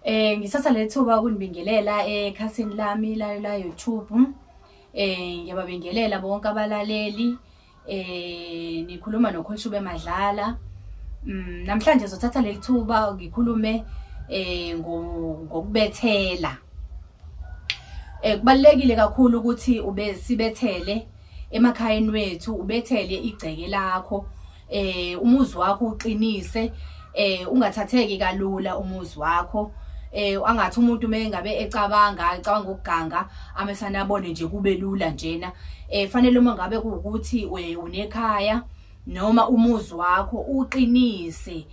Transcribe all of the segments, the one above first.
Ngithatha leli thuba ukunibingelela ekhasini lami la YouTube. Ngiyababingelela bonke abalaleli. Nikhuluma noKhweshube Madlala. Namhlanje ngizothatha leli thuba ngikhulume ngokubethela. Kubalulekile kakhulu ukuthi ube sibethele emakhayeni wethu, ubethele igceke lakho, umuzi wakho uqinise, ungathatheki kalula umuzi wakho. Angathi umuntu mengabe ecabanga, ecabanga ukuganga, amesane abone nje kube lula njena. Fanele uma ngabe kuwukuthi unekhaya noma umuzi wakho uqinise,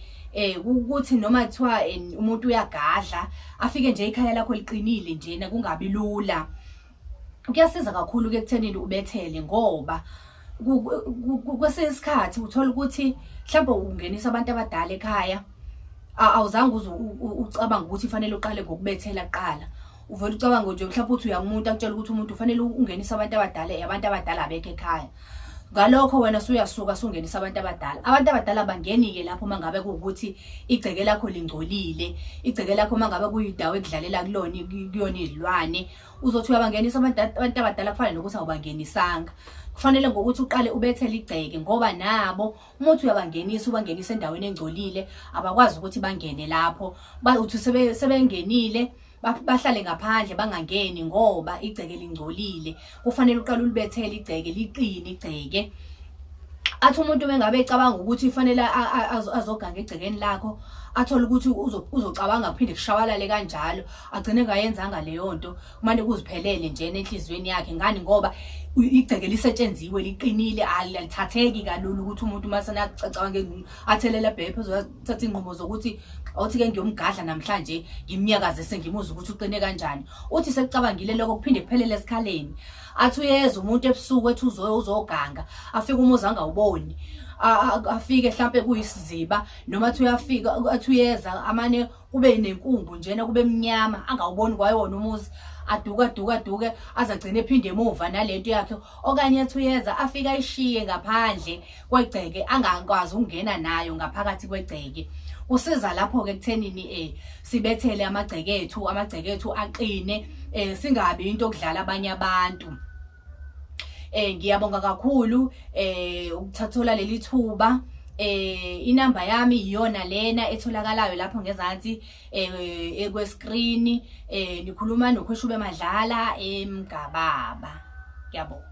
ukuthi noma kuthiwa umuntu uyagadla, afike nje ikhaya lakho liqinile njena, kungabi lula. Kuyasiza kakhulu ke ekuthenini ubethele, ngoba kwesinye isikhathi uthola ukuthi mhlawumbe ungenisa abantu abadala ekhaya, awuzange uze ucabange ukuthi fanele uqale ngokubethela kuqala. Uvele ucabange nje mhlawumbe uthi uyakumuntu akutshela ukuthi umuntu ufanele ungenise abantu abadala, abantu abadala abekho ekhaya. Ngalokho wena suyasuka sungenisa abantu abadala. Abantu abadala abangeni-ke lapho uma ngabe kuwukuthi igceke lakho lingcolile, igceke lakho uma ngabe kuyindawo ekudlalela kulona kuyona izilwane, uzothi uyabangenisa abantu abadala kufane nokuthi awubangenisanga. Kufanele ngokuthi uqale ubethele igceke, ngoba nabo uma uthi uyabangenisa, ubangenisa endaweni engcolile, abakwazi ukuthi bangene lapho. Uthi sebengenile bahlale ngaphandle bangangeni ngoba igceke lingcolile. Kufanele uqale ulibethele igceke, liqine igceke. Athi umuntu mengabe ecabanga ukuthi fanele azoganga egcekeni lakho, athole ukuthi uzocabanga kuphinde kushabalale kanjalo, agcine engayenzanga leyo nto, kumane kuziphelele nje enhliziyweni yakhe. Ngani? Ngoba igceke lisetshenziwe, liqinile, alithatheki kalula ukuthi umuntu uma senacabange athelele ebheke phezulu, athathe inqumo zokuthi awuthi-ke ngiyomgadla namhlanje, ngimnyakazise, ngimuzwe ukuthi uqine kanjani. Uthi sekucabangile lokho kuphinde kuphelele esikhaleni. Athi uyeza umuntu ebusuku ethi uzoganga, afike umuzi angawuboni, afike hlampe kuyisiziba, noma athi uyafika, athi uyeza amane kube nenkungu njena, kube mnyama, angawuboni kwayona umuzi, aduke aduke aduke aze agcine ephinde emuva nalento yakhe. Okanye athi uyeza afike ayishiye ngaphandle kwegceke, angakwazi ukungena nayo ngaphakathi kwegceke. Kusiza lapho-ke ekuthenini sibethele amagceke ethu, amagceke ethu aqine, singabi into okudlala abanye abantu. Ngiyabonga kakhulu ukuthathola leli thuba. Inamba yami iyona lena etholakalayo lapho ngezansi ekwe-screen. Nikhuluma noKhweshube Madlala eMgababa. Ngiyabonga.